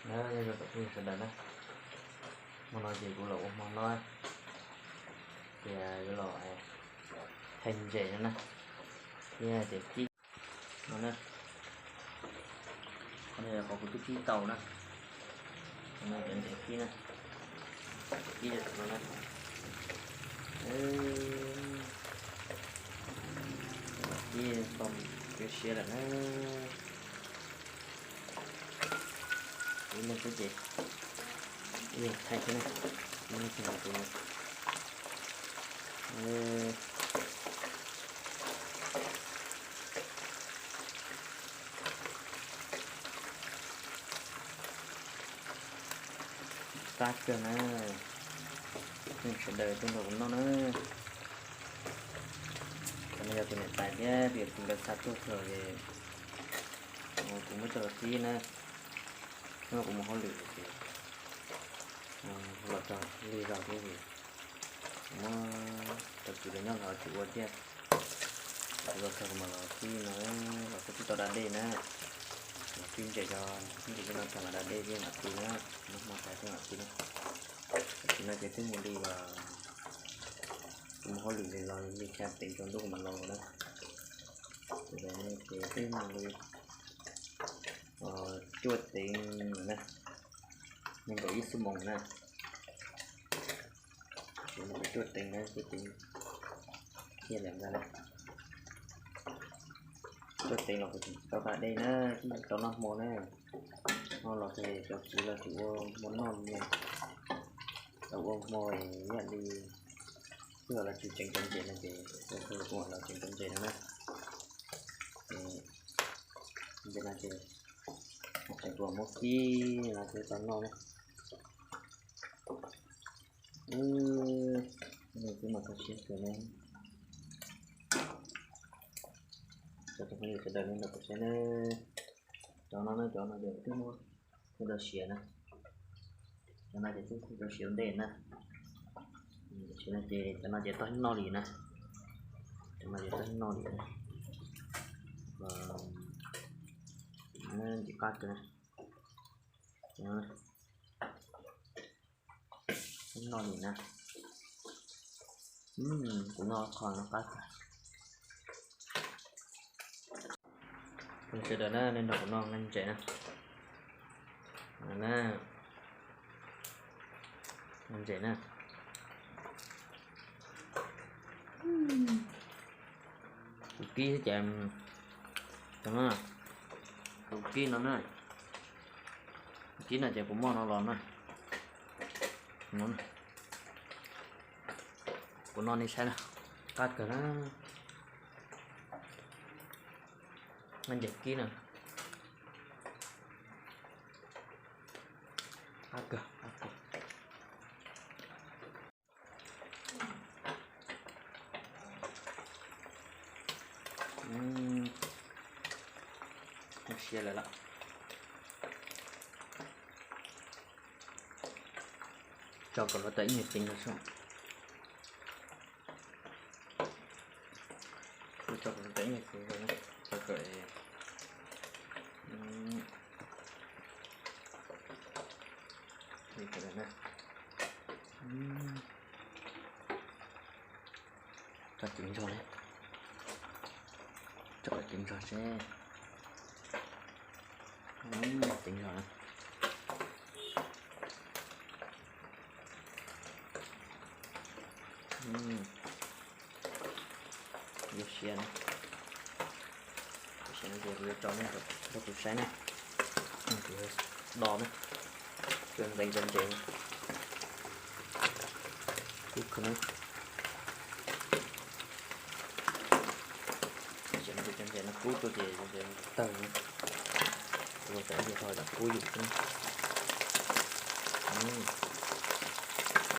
Nyob zoo tsoom phooj ywg sawv daws na, hmo no ces kuv los ua hmo no, ces yuav los thaij ntses no na, thiab ces kib no na, qhov no yog qhov kuv twb kib tau na, no cov ntses kib na, kib no na, kib tau mus siav lawm na. Ib leeg xwb ces ib leeg thaij xwb na, ib leeg tsis nrog kuv. Qab kawg na, nej sawv daws tuaj nrog kuv noj na. Cov no yog tus niam tais thiab tus yawm txiv nkawd xa tuaj txog es kuv muab coj los kib na. Hnub no kuv mus hauj lwm ces los txog lig zog thiab es kuv muab cov kwv los nyob los tsis ua thiab. Kuv los txog kuv mam los kib no, los kuv twb tau da dej na. Los kib ntses, ntses cov no tag mam da dej thiab mam kib na. Noj hmo tas thiab mam kib na. Tam sim no ces twb mus li, kuv mus hauj lwm li los li xya teev tsaus ntuj kuv mam los na. Ces twb mus li cuaj teev na, nees nkaum ib xuab moos na. Ces mus li cuaj teev na, cuaj teev kiag lawm ntag na. Cuaj teev los kuv tseem tsis tau da dej na, twb tsis tau noj hmo na. Noj los ces cov kwv los tsis ua hmo noj li, tau ua hmo ib yam li twb los tsis tseev cov ntses no ces ua tau kuv los tseev cov ntses no na. Ntses no ces tseem tuaj muab kib no twb tau noj na. Ub, no twb mas tau siab kawg na. Cov tus phooj ywg sawv daws nej nrog kuv saib na. Cov no na, cov no ces twb muab thaij rau siav na. Cov no ces twb thaij rau siav ua ntej na. Tam sim no ces cov no ces tau noj li na. Cov no ces tau noj li na. Ntses qab kawg na. Noj li na. Kuv noj qhov no qab kawg. Sawv daws na, nej nrog kuv noj ntses na. Noj ntses na. Kuv kib ces, kuv kib no na, kib no ces kuv muab no los na. Kuv noj nej saib na, qab kawg na. Ntses kib na. Qab kawg, qab kawg. Siav lawm lawm. Tso kom los tau ib nyuag ceev no xwb. Tso kom los tau ib nyuag ceev no, tso kom, li kom na. Tso ceev zog li, tso ceev zog seb, ceev zog na. Yuav siav na, siav no ces kuv yuav tso nej nrog kuv saib na. Kuv do na, cov ntses, cov ntses kub kawg na. Cov ntses no kub tuaj ces tawg na. Ua tau ib yam thaum kub yus xwb.